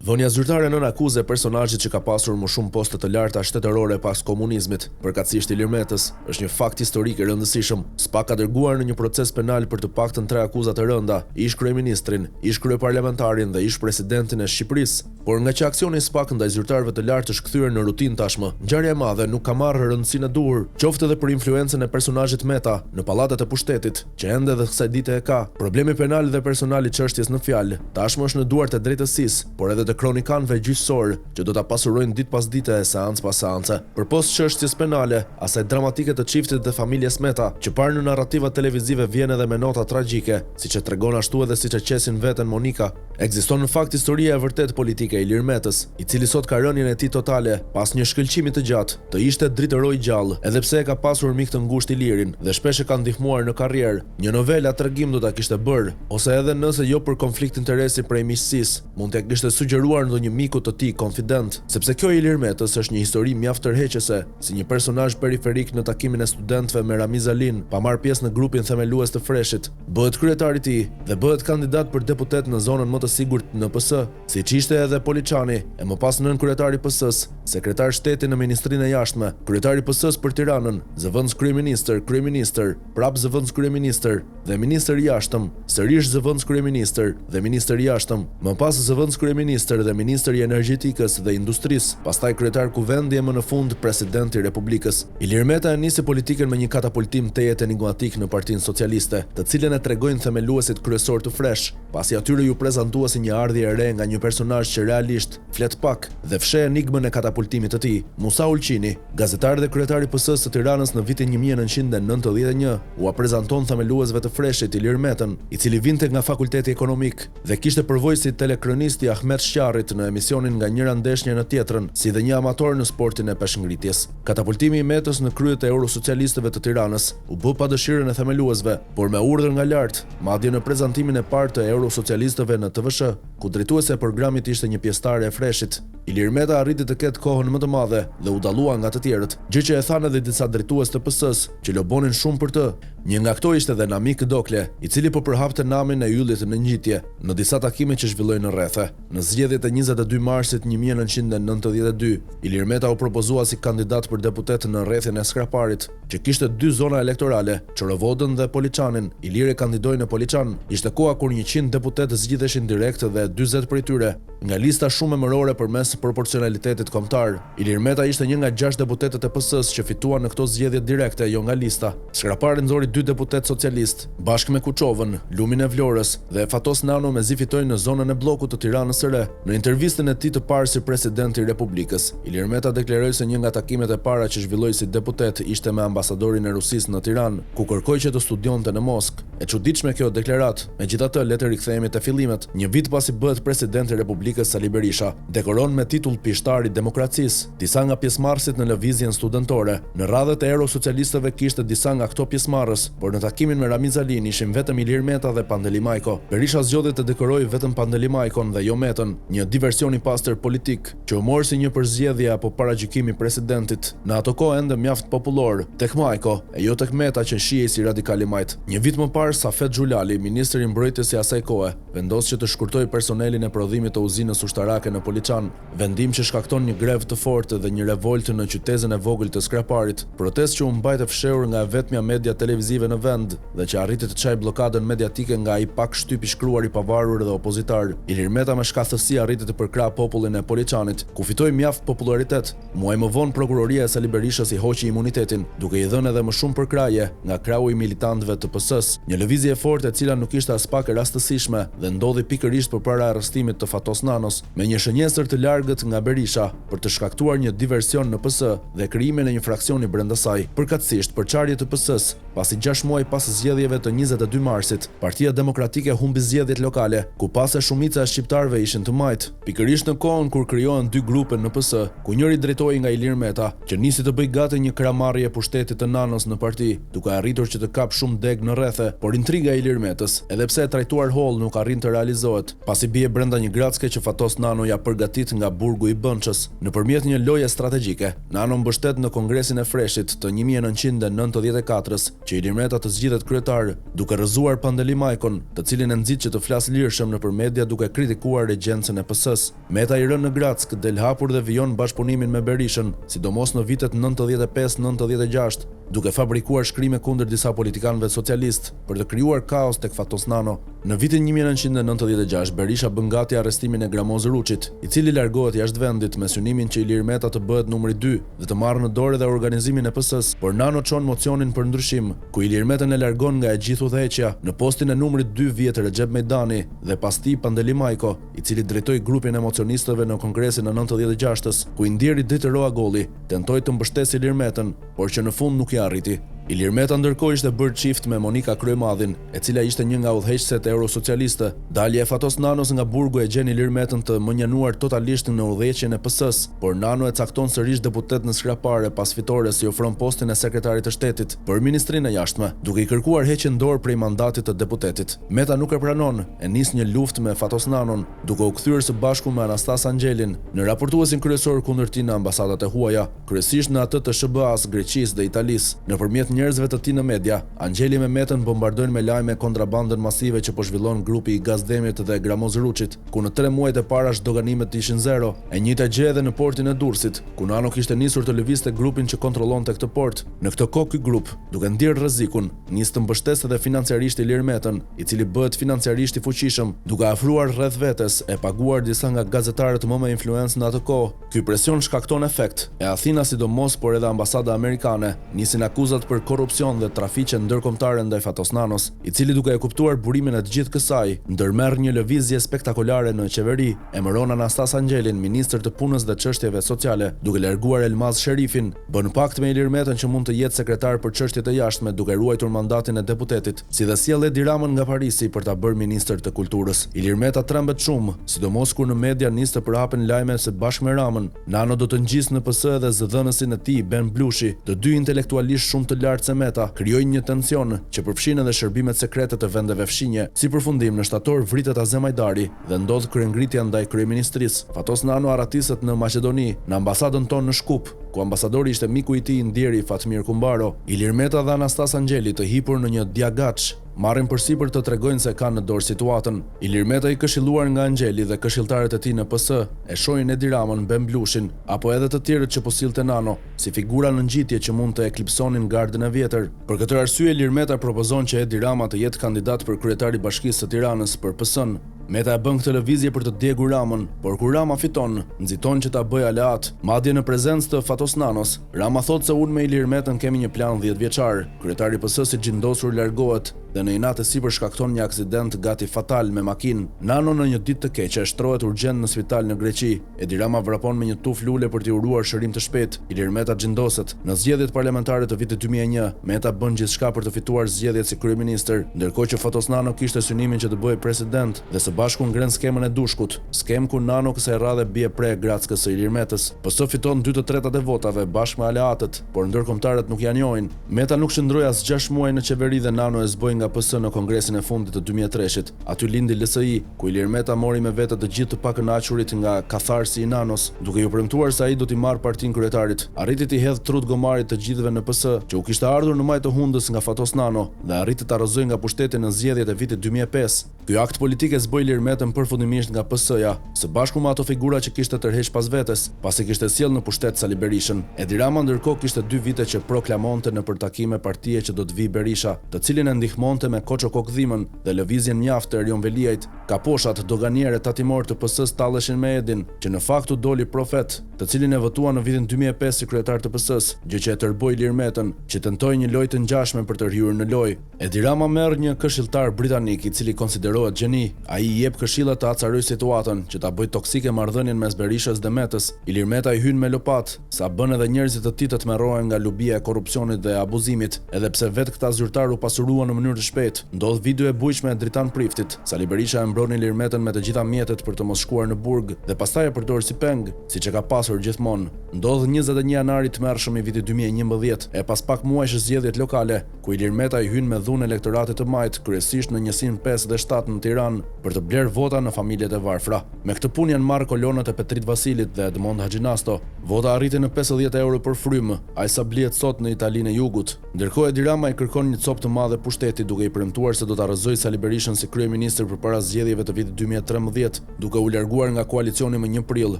Vënia zyrtare nën akuzë e personazhit që ka pasur më shumë poste të larta shtetërore pas komunizmit, përkatësisht Ilir Metës, është një fakt historik i rëndësishëm. SPAK ka dërguar në një proces penal për të paktën tre akuza të rënda, ish-kryeministrin, ish-kryeparlamentarin dhe ish-presidentin e Shqipërisë. Por ngaqë aksioni i SPAK ndaj zyrtarëve të lartë është kthyer në rutinë tashmë, ngjarja e madhe nuk ka marrë rëndësinë e duhur, qoftë edhe për influencën e personazhit Meta në pallatet e pushtetit, që ende dhe kësaj dite e ka. Problemi penal dhe personal i çështjes në fjalë, tashmë është në duart e drejtësisë, por edhe të kronikanëve gjyqësorë, që do ta pasurojnë ditë pas dite e seancë pas seance. Përpos çështjes penale, asaj dramatike të çiftit dhe familjes Meta, që parë në narrativat televizive vjen edhe me nota tragjike, siç e tregon ashtu edhe siç e qesin veten Monika, Ekziston në fakt historia e vërtetë politike e Ilir Metës, i cili sot ka rënien e tij totale, pas një shkëlqimi të gjatë, të ishte Dritëro i gjallë, edhe pse e ka pasur mik të ngushtë Ilirin dhe shpesh e ka ndihmuar në karrierë, një novelë a tregim do ta kishte bërë, ose edhe nëse jo për konflikt interesi prej miqësisë, mund t'ia kishte sugjeruar ndonjë miku të tij konfident. Sepse kjo e Ilir Metës është një histori mjaft tërheqëse, si një personazh periferik në takimin e studentëve me Ramiz Alinë, pa marrë pjesë në grupin themelues të Freshit. Bëhet kryetar i tij dhe bëhet kandidat për deputet në zonën më të sigurt në PS, siç ishte edhe Poliçani, e më pas nënkryetar i PS-së, sekretar shteti në Ministrinë e Jashtme, kryetar i PS-së për Tiranën, zëvendëskryeministër, kryeministër, prapë zëvendëskryeministër dhe ministër i Jashtëm, sërish zëvendëskryeministër dhe ministër i Jashtëm, më pas zëvendëskryeministër dhe ministër i Energjetikës dhe Industrisë, pastaj kryetar Kuvendi e më në fund president i Republikës. Ilir Meta e nisi politikën me një katapultim tejet enigmatik në Partinë Socialiste, të cilën e tregojnë themeluesit kryesorë të Fresh, pasi atyre iu prezantua si një ardhje e re nga një personazh që realisht flet pak dhe fsheh enigmën e katapultimit të tij. Musa Ulqini, gazetar dhe kryetar i PS-së së Tiranës në vitin 1991, ua prezanton themeluesve të Fresh-it Ilir Metën, i cili vinte nga Fakulteti Ekonomik dhe kishte përvojë si telekronist i Ahmet Shqarrit në emisionin Nga njëra ndeshje në tjetrën, si dhe një amator në sportin e peshëngritjes. Katapultimi i Metës në krye të eurosocialistëve të Tiranës u bë pa dëshirën e themeluesve, por me urdhër nga lart, madje në prezantimin e parë të eurosocialistëve në TVSH, ku drejtuese e programit ishte një pjesëtare e Freshit. Ilir Meta arriti të ketë kohën më të madhe dhe u dallua nga të tjerët, gjë që e thanë edhe disa drejtues të PS-së, që lobonin shumë për të. Një nga këto ishte dhe Namik Dokle, i cili po përhapte namin e yllit në ngjitje, në disa takime që zhvilloi në rrethe. Në zgjedhjet e 22 marsit 1992, Ilir Meta u propozua si kandidat për deputet në rrethin e Skraparit, që kishte dy zona elektorale, Çorovodën dhe Poliçanin. Iliri kandidoi në Poliçan. Ishte koha kur 100 deputetë zgjidheshin direkt dhe 40 prej tyre, nga lista shumemërore përmes proporcionalitetit kombëtar. Ilir Meta ishte një nga gjashtë deputetët e PS-së që fituan në këto zgjedhje direkte, jo nga lista. Skrapari nxori dy deputetë socialistë, bashkë me Kuçovën, Lumin e Vlorës, dhe Fatos Nano mezi fitoi në zonën e bllokut të Tiranës së Re. Në intervistën e tij të parë si president i Republikës, Ilir Meta deklaroi se një nga takimet e para që zhvilloi si deputet ishte me ambasadorin e Rusisë në Tiranë, ku kërkoi që të studionte në Moskë. E çuditshme kjo deklaratë, megjithatë le të rikthehemi te fillimet. Një vit pasi bëhet president i Republikës Sali Berisha, dekoron me titull Pishtar i Demokracisë, disa nga pjesëmarrësit në lëvizjen studentore. Në radhët e eurosocialistëve kishte disa nga këto pjesëmarrës, por në takimin me Ramiz Alinë ishin vetëm Ilir Meta dhe Pandeli Majko. Berisha zgjodhi të dekorojë vetëm Pandeli Majkon dhe jo Metën, një diversion i pastër politik, që u mor si një përzgjedhje apo paragjykim i presidentit, në ato kohë ende mjaft popullor, tek Majko, e jo tek Meta që shihej si radikal i majtë. Një vit më parë, Safet Zhulali, ministër i Mbrojtjes i asaj kohe, vendos që të shkurtojë personelin e prodhimit të uzinës ushtarake në Poliçan, Vendim që shkakton një grevë të fortë dhe një revoltë në qytezën e vogël të Skraparit, protestë që u mbajt e fshehur nga e vetmja media televizive në vend dhe që arriti të çajë bllokadën mediatike nga ai pak shtyp i shkruar i pavarur dhe opozitar. Ilir Meta me shkathtësi arriti të përkrahë popullin e Poliçanit, ku fitoi mjaft popullaritet. Muaj më vonë prokuroria e Sali Berishës i hoqi imunitetin, duke i dhënë edhe më shumë përkrahje nga krahu i militantëve të PS-së. Një lëvizje e fortë e cila nuk ishte aspak e rastësishme dhe ndodhi pikërisht përpara arrestimit të Fatos Nanos, me një shënjestër të largët nga Berisha, për të shkaktuar një diversion në PS dhe krijimin e një fraksioni brenda saj, përkatësisht përçarje të PS-së, pasi gjashtë muaj pas zgjedhjeve të 22 marsit, Partia Demokratike humbi zgjedhjet lokale, ku pa se shumica e shqiptarëve ishin të majtë. Pikërisht në kohën kur krijohen dy grupe në PS, ku njëri drejtohej nga Ilir Meta, që nisi të bëjë gati një krahmarrje e pushtetit të Nanos në parti, duke arritur që të kapë shumë degë në rrethe, por intriga e Ilir Metës, edhe pse e trajtuar hollë nuk arrin të realizohet, pasi bie brenda një gracke që Fatos Nano ia përgatit nga burgu i Bënçës, nëpërmjet një loje strategjike. Nano mbështet në Kongresin e Freshit të 1994-s, që Ilir. Ilir Meta të zgjidhet kryetar, duke rrëzuar Pandeli Majkon, të cilin e nxit që të flasë lirshëm nëpër media duke kritikuar regjencën e PS-së. Meta i rënë në grackë, del hapur dhe vijon bashkëpunimin me Berishën, sidomos në vitet 95-96, duke fabrikuar shkrime kundër disa politikanëve socialistë, për të krijuar kaos tek Fatos Nano. Në vitin 1996, Berisha bën gati arrestimin e Gramoz Ruçit, i cili largohet jashtë vendit me synimin që Ilir Meta të bëhet numri 2 dhe të marrë në dorë edhe organizimin e PS-së, por Nano çon mocionin për ndryshim, ku Ilir Metën e largon nga e gjithë udhëheqja. Në postin e numrit 2 vihet Rexhep Mejdani dhe pas tij Pandeli Majko, i cili drejtoi grupin e mocionistëve në Kongresin e 96-ës, ku i ndjeri Dritëro Agolli tentoi të mbështesë Ilir Metën, por që në fund nuk ia arriti. Ilir Meta ndërkohë ishte bërë çift me Monika Kryemadhin, e cila ishte një nga udhëheqëset eurosocialiste. Dalja e Fatos Nanos nga burgu e gjen Ilir Metën të mënjanuar totalisht në udhëheqjen e PS-së, por Nano e cakton sërish deputet në Skrapar e pas fitores i ofron postin e sekretarit të shtetit për Ministrinë e Jashtme, duke i kërkuar heqjen dorë prej mandatit të deputetit. Meta nuk e pranon, e nis një luftë me Fatos Nanon, duke u kthyer së bashku me Anastas Angjelin, në raportuesin kryesor kundër tij në ambasadat e huaja. Kryesisht në atë të SHBA-së, Greqisë dhe Italisë. Nëpërmjet njerëzve të tij në media, Angjeli me Metën bombardojnë me lajme kontrabandën masive që po zhvillon grupi i Gaz Demit dhe Gramoz Ruçit, ku në tre muajt e para zhdoganimet ishin zero. E njëjta gjë edhe në portin e Durrësit, ku Nano kishte nisur të lëvizte grupin që kontrollonte këtë port. Në këtë kohë ky grup, duke ndjerë rrezikun, nis të mbështesë edhe financiarisht Ilir Metën, i cili bëhet financiarisht i fuqishëm, duke afruar rreth vetes e paguar disa nga gazetarët më me influencë në atë kohë. Ky presion shkakton efekt, e Athina sidomos por edhe ambasada amerikane, nisin akuzat për korrupsion dhe trafiqe ndërkombëtare ndaj Fatos Nanos, i cili duke e kuptuar burimin e të gjithë kësaj, ndërmerr një lëvizje spektakolare në qeveri, emëron Anastas Angjelin ministër të Punës dhe Çështjeve Sociale, duke larguar Elmaz Sherifin, bën pakt me Ilir Metën që mund të jetë sekretar për çështjet e jashtme duke ruajtur mandatin e deputetit, si dhe sjell Edi Ramën nga Parisi për ta bërë ministër të Kulturës. Ilir Meta trembet shumë, sidomos kur në media nis të përhapen lajme se bashkë me Ramën, Nano do të ngjisë në PS edhe zëdhënësin e tij, Ben Blushi, të dy intelektualisht shumë të lartë se Meta, krijojnë një tension, që përfshin edhe shërbimet sekrete të vendeve fqinje. Si përfundim, në shtator vritet Azem Hajdari dhe ndodh kryengritja ndaj kryeministrisë. Fatos Nano arratiset në Maqedoni, në ambasadën tonë në Shkup, ku ambasadori ishte miku i tij i ndjeri Fatmir Kumbaro. Ilir Meta dhe Anastas Angjeli të hipur në një djagaç, marrin përsipër të tregojnë se kanë në dorë situatën. Ilir Meta i këshilluar nga Angjeli dhe këshilltarët e tij në PS, e shohin Edi Ramën, Ben Blushin, apo edhe të tjerët që po sillte Nano, si figura në ngjitje që mund të eklipsonin gardën e vjetër. Për këtë arsye Ilir Meta propozon që Edi Rama të jetë kandidat për kryetar i Bashkisë së Tiranës për PS-në. Meta e bën këtë lëvizje për të djegur Ramën, por kur Rama fiton, nxiton që ta bëjë aleat. Madje në prezencë të Fatos Nanos, Rama thotë se unë me Ilir Metën kemi një plan 10 vjeçar. Kryetari i PS-së i xhindosur largohet dhe në inat e sipër shkakton një aksident gati fatal me makinë. Nano në një ditë të keqe shtrohet urgjent në spital në Greqi. Edi Rama vrapon me një tufë lule për t'i uruar shërim të shpejtë. Ilir Meta xhindoset. Në zgjedhjet parlamentare të vitit 2001, Meta bën gjithçka për të fituar zgjedhjet si kryeministër, ndërkohë që Fatos Nano kishte synimin që të bëhej president dhe së bashku ngren skemën e Dushkut, skemë ku Nano kësaj radhe bie pre e grackës së Ilir Metës. PS fiton 2/3 e votave bashkë me aleatët, por ndërkombëtarët nuk ia njohin. Meta nuk qëndroi as 6 muaj në qeveri dhe Nano e zboi nga PS në kongresin e fundit të 2003-shit. Aty lindi LSI, ku Ilir Meta mori me vete të gjithë të pakënaqurit nga katharsi i Nanos, duke ju premtuar se ai do t'i marrë partinë kryetarit. Arriti t'i hedh trut gomarit të gjithëve në PS, që u kishte ardhur në majë të hundës nga Fatos Nano dhe arriti ta rrëzojë nga pushteti në zgjedhjet e vitit 2005. Ky akt politik e zboi Ilir Metën përfundimisht nga PS-ja, së bashku me ato figura që kishte tërheq pas vetes, pasi kishte sjellë në pushtet Sali Berishën. Edi Rama ndërkohë kishte 2 vite që proklamonte nëpër takime partie që do të vijë Berisha, të cilin e ndihmonte me Koço Kokëdhimën dhe lëvizjen mjaft të Erion Veliajt. Kaposhat, doganierë e tatimor të PS-s talleshin me Edin, që në fakt u doli profet, të cilin e votuan në vitin 2005 si kryetar të PS-s, gjë që e tërboi Ilir Metën, që tentoi një lojë të ngjashme për të hyrë në lojë. Edi Rama merr një këshilltar britanik i cili konsiderohet gjeni. Ai i jep këshilla të acarojë situatën, që ta bëjë toksike marrëdhënien mes Berishës dhe Metës. Ilir Meta i hyn me lopatë, sa bën edhe njerëzit të tij të tmerrohen nga lubia e korrupsionit dhe abuzimit, edhe pse vetë këta zyrtarë u pasuruan në mënyrë të shpejtë. Ndodh video e bujshme e Dritan Priftit. Sali Berisha e mbron Ilir Metën me të gjitha mjetet për të mos shkuar në burg dhe pastaj e përdor si peng, siç e ka pasur gjithmonë. Ndodh 21 janari i tmerrshëm i vitit 2011, e pas pak muajsh zgjedhjet lokale, ku Ilir Meta i hyn me dhunë elektoratit të majt, kryesisht në njësinë 5 dhe 7. në Tiranë për të blerë vota në familjet e varfra. Me këtë punë janë marrë kolonat e Petrit Vasilit dhe Edmond Haxhinasto. Vota arriti në 50 euro për frymë, aq sa blihet sot në Italinë e Jugut. Ndërkohë Edi Rama i kërkon një copë të madhe pushteti duke i premtuar se do ta rrëzojë Sali Berishën si kryeministër përpara zgjedhjeve të vitit 2013, duke u larguar nga koalicioni më 1 prill.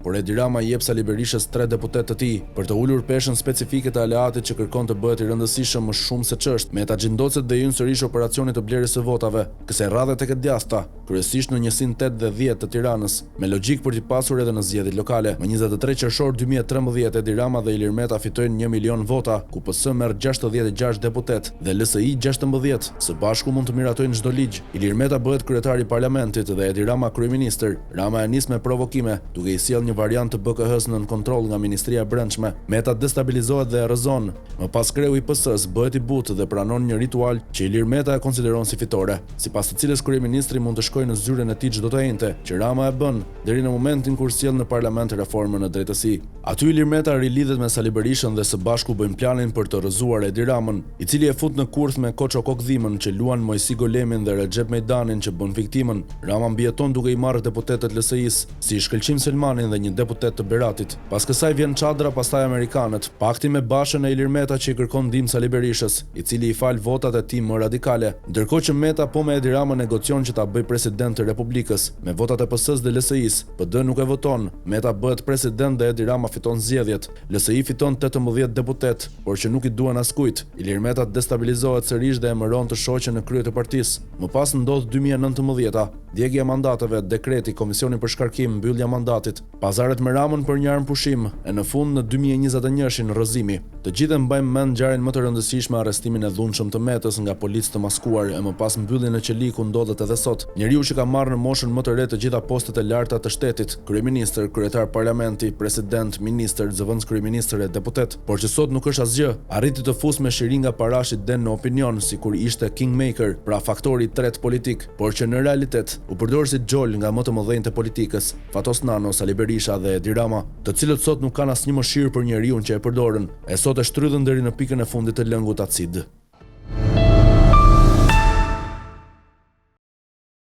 Por Edi Rama i jep Sali Berishës tre deputetë të tij, për të ulur peshën specifike të aleatit që kërkon të bëhet i rëndësishëm më shumë se ç'është. Meta xhindocet dhe i hyn sërish operacionit të blerjes së votave, kësaj radhe tek e djathta, kryesisht në njësinë 8 dhe 10 të Tiranës, me logjikë për t'i pasur edhe në zgjedhjet lokale. Më 23 qershor 2013 Edi Rama dhe Ilir Meta fitojnë 1 milion vota, ku PS merr 66 deputetë dhe LSI 16. Së bashku mund të miratojnë çdo ligj. Ilir Meta bëhet kryetar i parlamentit dhe Edi Rama kryeministër. Rama e nis me provokime, duke i sjellë një variant të BKH-së nën kontroll nga Ministria e Brendshme. Meta destabilizohet dhe e rrëzon. Më pas kreu i PS-së bëhet i butë dhe pranon një ritual që Ilir Meta e konsideron si fitore, sipas të cilës kryeministri mund të shkojë në zyrën e tij çdo të enjte, që Rama e bën, deri në momentin kur sjell në parlament reformën në drejtësi. Aty Ilir Meta rilidhet me Sali Berishën dhe së bashku bëjnë planin për të rrëzuar Edi Ramën, i cili e fut në kurth me Koço Kokëdhimën që luan Moisi Golemin dhe Rexhep Mejdanin që bën viktimën. Rama mbijeton duke i marrë deputetët LSI-së, si Shkëlqim Selmanin dhe një deputet të Beratit. Pas kësaj vjen çadra, pastaj amerikanët, pakti me Bashën e Ilir Meta që i kërkon ndihmë Sali Berishës, i cili i fal votat e tij më radikale. Ndërkohë që Meta po me Edi Ramën negocion që ta bëjë president të Republikës, me votat e PS-së dhe LSI-së, PD nuk e voton, Meta bëhet president dhe Edi Rama fiton zgjedhjet. LSI fiton 18 deputetë, por që nuk i duhen askujt. Ilir Meta destabilizohet sërish dhe emëron të shoqen në krye të partisë. Më pas ndodh 2019-a, djegia e mandateve, dekreti, komisioni për shkarkim, mbyllja e mandatit, pazaret me Ramën për një armëpushim, e në fund në 2021-shin rrëzimi. Të gjithë e mbajmë mend ngjarjen më të rëndësishme arrestimin e dhunshëm të Metës nga policë të maskuar e më pas mbylljen në qeli ku ndodhet edhe sot. Njeriu që ka marrë në moshën më të re të gjitha postet e larta të shtetit, kryeministër, kryetar parlamenti, president, ministër, zëvendëskryeministër e deputet, por që sot nuk është asgjë, arriti të fusë me shiringa parash idenë në opinion sikur ishte kingmaker, pra faktori i tretë politik, por që në realitet u përdor si xhol nga më të mëdhenjtë e politikës, Fatos Nano, Sali Berisha dhe Edi Rama, të cilët sot nuk kanë asnjë mëshirë për njeriun që e përdorën, e sot e shtrydhën deri në pikën e fundit të lëngut acid.